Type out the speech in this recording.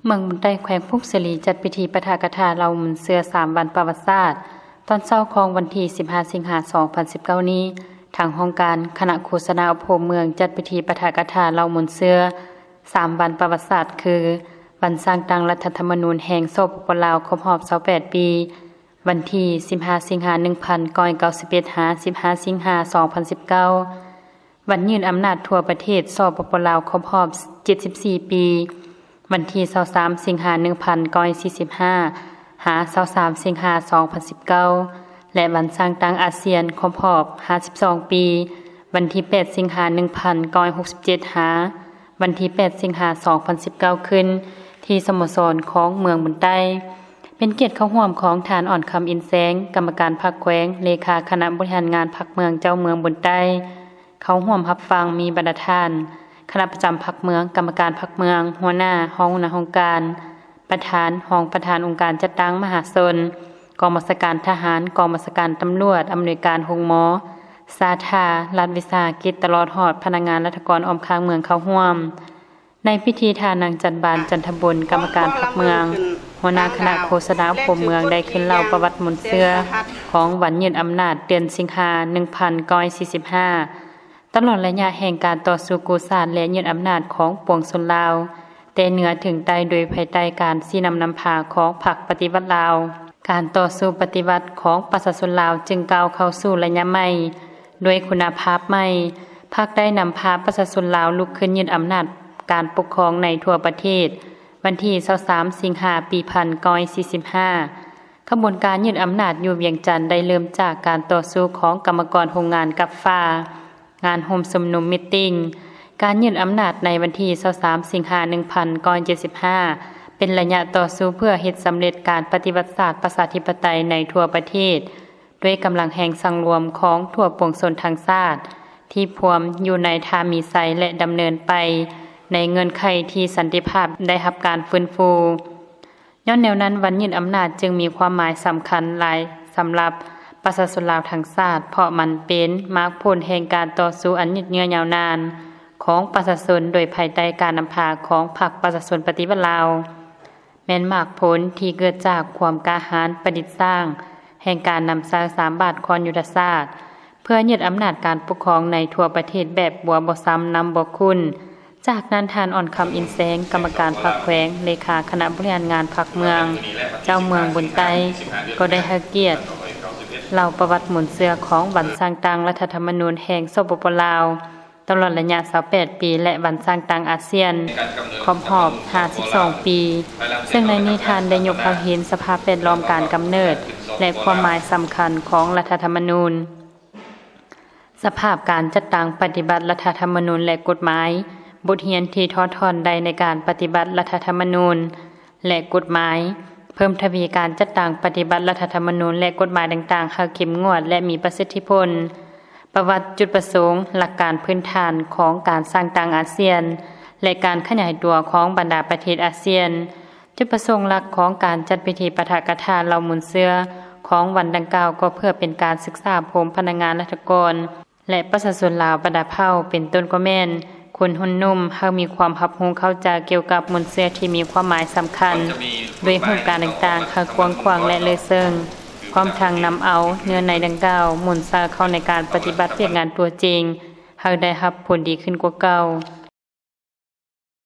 ເມືອງບຸນໃຕ້ ແຂວງຜົ້ງສາລີ ຈັດພິທີປາຖະກະຖາເຫຼົ່າມູນເຊື້ອສາມວັນປະຫວັດສາດ. ຕອນເຊົ້າຂອງວັນທີສິບຫ້າ ສິງຫາ ສອງພັນສິບເກົ້ານີ້, ທາງຫ້ອງການຄະນະໂຄສະນາອົບຮົມເມືອງ ຈັດພິທີປາຖະກະຖາເຫຼົ່າມູນເຊື້ອສາມວັນປະຫວັດສາດ ຄື ວັນສ້າງຕັ້ງລັດຖະທຳມະນູນແຫ່ງ ສປປ ລາວ ຄົບຮອບຊາວແປດປີ, ວັນທີສິບຫ້າ ສິງຫາ ໜຶ່ງພັນເກົ້າຮ້ອຍເກົ້າສິບເອັດ ຫາ ສິບຫ້າ ສິງຫາ ສອງພັນສິບເກົ້າ, ວັນຍຶດອຳນາດທົ່ວປະເທດ ສປປ ລາວ ຄົບຮອບເຈັດສິບສີ່ປີ, ວັນທີຊາວສາມ ສິງຫາ ໜຶ່ງພັນເກົ້າຮ້ອຍສີ່ສິບຫ້າ ຫາ ຊາວສາມ ສິງຫາ ສອງພັນສິບເກົ້າ ແລະ ວັນສ້າງຕັ້ງອາຊຽນຄົບຮອບຫ້າສິບສອງປີ, ວັນທີແປດ ສິງຫາ ໜຶ່ງພັນເກົ້າຮ້ອຍຫົກສິບເຈັດ ຫາ ວັນທີແປດ ສິງຫາ ສອງພັນສິບເກົ້າ ຂຶ້ນທີ່ສະໂມສອນຂອງເມືອງບຸນໃຕ້. ເປັນກຽດເຂົ້າຮ່ວມຂອງທ່ານ ອ່ອນຄຳ ອິນແສງ, ກຳມະການພັກແຂວງ, ເລຂາຄະນະບໍລິຫານງານພັກເມືອງ ເຈົ້າເມືອງບຸນໃຕ້. ເຂົ້າຮ່ວມຮັບຟັງມີບັນດາທ່ານຄະນະປະຈຳພັກເມືອງ, ກຳມະການພັກເມືອງ, ຫົວໜ້າ, ຮອງຫົວໜ້າຫ້ອງການ, ປະທານ, ຮອງປະທານອົງການຈັດຕັ້ງມະຫາຊົນ, ກອງບັນຊາການທະຫານ, ກອງບັນຊາການຕຳຫຼວດ, ອຳນວຍການໂຮງໝໍ, ສາທາ, ລັດວິສາຫະກິດ, ຕະຫຼອດຮອດພະນັກງານລັດຖະກອນອ້ອມຂ້າງເມືອງເຂົ້າຮ່ວມ. ໃນພິທີ, ທ່ານ ນາງ ຈັນບານ ຈັນທະບຸນ, ກຳມະການພັກເມືອງ, ຫົວໜ້າຄະນະໂຄສະນາອົບຮົມເມືອງ ໄດ້ຂຶ້ນເລົ່າປະຫວັດມູນເຊື້ອຂອງວັນຍຶດອຳນາດເດືອນສິງຫາ ໜຶ່ງພັນເກົ້າຮ້ອຍສີ່ສິບຫ້າ ຕະຫຼອດໄລຍະແຫ່ງການຕໍ່ສູ້ກູ້ຊາດ ແລະ ຍຶດອຳນາດຂອງປວງຊົນລາວ ແຕ່ເໜືອເຖິງໃຕ້ ໂດຍພາຍໃຕ້ການຊີ້ນຳນຳພາຂອງພັກປະຕິວັດລາວ. ການຕໍ່ສູ້ປະຕິວັດຂອງປະຊາຊົນລາວຈຶ່ງກ້າວເຂົ້າສູ່ໄລຍະໃໝ່ ດ້ວຍຄຸນນະພາບໃໝ່. ພັກໄດ້ນຳພາປະຊາຊົນລາວລຸກຂຶ້ນຍຶດອຳນາດການປົກຄອງໃນທົ່ວປະເທດ ວັນທີຊາວສາມ ສິງຫາ ປີໜຶ່ງພັນເກົ້າຮ້ອຍສີ່ສິບຫ້າ. ຂະບວນການຍຶດອຳນາດຢູ່ວຽງຈັນໄດ້ເລີ່ມຈາກການຕໍ່ສູ້ຂອງກຳມະກອນໂຮງງານກັບຟ້າ, ງານໂຮມຊຸມນຸມ ມີດຕິງ. ການຍຶດອຳນາດໃນວັນທີຊາວສາມ ສິງຫາ ໜຶ່ງພັນເກົ້າຮ້ອຍເຈັດສິບຫ້າ ເປັນໄລຍະຕໍ່ສູ້ເພື່ອເຮັດສຳເລັດການປະຕິວັດສາດປະຊາທິປະໄຕໃນທົ່ວປະເທດ ດ້ວຍກຳລັງແຮງສັງລວມຂອງທົ່ວປວງຊົນທັງຊາດ ທີ່ພວມຢູ່ໃນທ່າມີໄຊ ແລະ ດຳເນີນໄປໃນເງື່ອນໄຂທີ່ສັນຕິພາບໄດ້ຮັບການຟື້ນຟູ. ຍ້ອນແນວນັ້ນ, ວັນຍຶດອຳນາດຈຶ່ງມີຄວາມໝາຍສຳຄັນຫຼາຍສຳລັບປະຊາຊົນລາວທັງຊາດ, ເພາະມັນເປັນໝາກຜົນແຫ່ງການຕໍ່ສູ້ອັນຍືດເຍື້ອຍາວນານຂອງປະຊາຊົນ ໂດຍພາຍໃຕ້ການນຳພາຂອງພັກປະຊາຊົນປະຕິວັດລາວ, ແມ່ນໝາກຜົນທີ່ເກີດຈາກຄວາມກ້າຫານປະດິດສ້າງແຫ່ງການນຳໃຊ້ສາມບາດຄ້ອນຍຸດທະສາດ ເພື່ອຍຶດອຳນາດການປົກຄອງໃນທົ່ວປະເທດແບບບົວບໍ່ຊ້ຳນ້ຳບໍ່ຂຸ້ນ. ຈາກນັ້ນ, ທ່ານ ອ່ອນຄຳ ອິນແສງ, ກຳມະການພັກແຂວງ, ເລຂາຄະນະບໍລິຫານງານພັກເມືອງ, ເຈົ້າເມືອງບຸນໃຕ້ ກໍໄດ້ໃຫ້ກຽດເລົ່າປະຫວັດມູນເຊື້ອຂອງວັນສ້າງຕັ້ງລັດຖະທຳມະນູນແຫ່ງ ສປປ ລາວ ຕະຫຼອດໄລຍະຊາວແປດປີ ແລະ ວັນສ້າງຕັ້ງອາຊຽນ ຄົບຮອບຫ້າສິບສອງປີ, ເຊິ່ງໃນນີ້ທ່ານໄດ້ຍົກໃຫ້ເຫັນສະພາບແວດລ້ອມການກຳເນີດ ແລະ ຄວາມໝາຍສຳຄັນຂອງລັດຖະທຳມະນູນ. ສະພາບການຈັດຕັ້ງປະຕິບັດລັດຖະທຳມະນູນ ແລະ ກົດໝາຍ, ບົດຮຽນທີ່ຖອດຖອນໄດ້ໃນການປະຕິບັດລັດຖະທຳມະນູນ ແລະ ກົດໝາຍ, ເພີ່ມທະວີການຈັດຕັ້ງປະຕິບັດລັດຖະທຳມະນູນ ແລະ ກົດໝາຍຕ່າງໆ ໃຫ້ເຂັ້ມງວດ ແລະ ມີປະສິດທິຜົນ. ປະຫວັດ, ຈຸດປະສົງ, ຫຼັກການພື້ນຖານຂອງການສ້າງຕັ້ງອາຊຽນ ແລະ ການຂະຫຍາຍຕົວຂອງບັນດາປະເທດອາຊຽນ. ຈຸດປະສົງຫຼັກຂອງການຈັດພິທີປາຖະກະຖາເລົ່າມູນເຊື້ອຂອງວັນດັ່ງກ່າວ ກໍເພື່ອເປັນການສຶກສາອົບຮົມພະນັກງານລັດຖະກອນ ແລະ ປະຊາຊົນລາວບັນດາເຜົ່າ ເປັນຕົ້ນກໍແມ່ນຄົນຮຸ່ນໜຸ່ມ ໃຫ້ມີຄວາມຮັບຮູ້ເຂົ້າໃຈກ່ຽວກັບມູນເຊື້ອທີ່ມີຄວາມໝາຍສຳຄັນ ດ້ວຍຮູບການຕ່າງໆ ໃຫ້ກວ້າງຂວາງ ແລະ ເລີດເຊິ່ງ, ພ້ອມທັງນຳເອົາເນື້ອໃນດັ່ງກ່າວໝູນໃສ່ເຂົ້າໃນການປະຕິບັດວຽກງານຕົວຈິງ ໃຫ້ໄດ້ຮັບຜົນດີຂຶ້ນກວ່າເກົ່າ.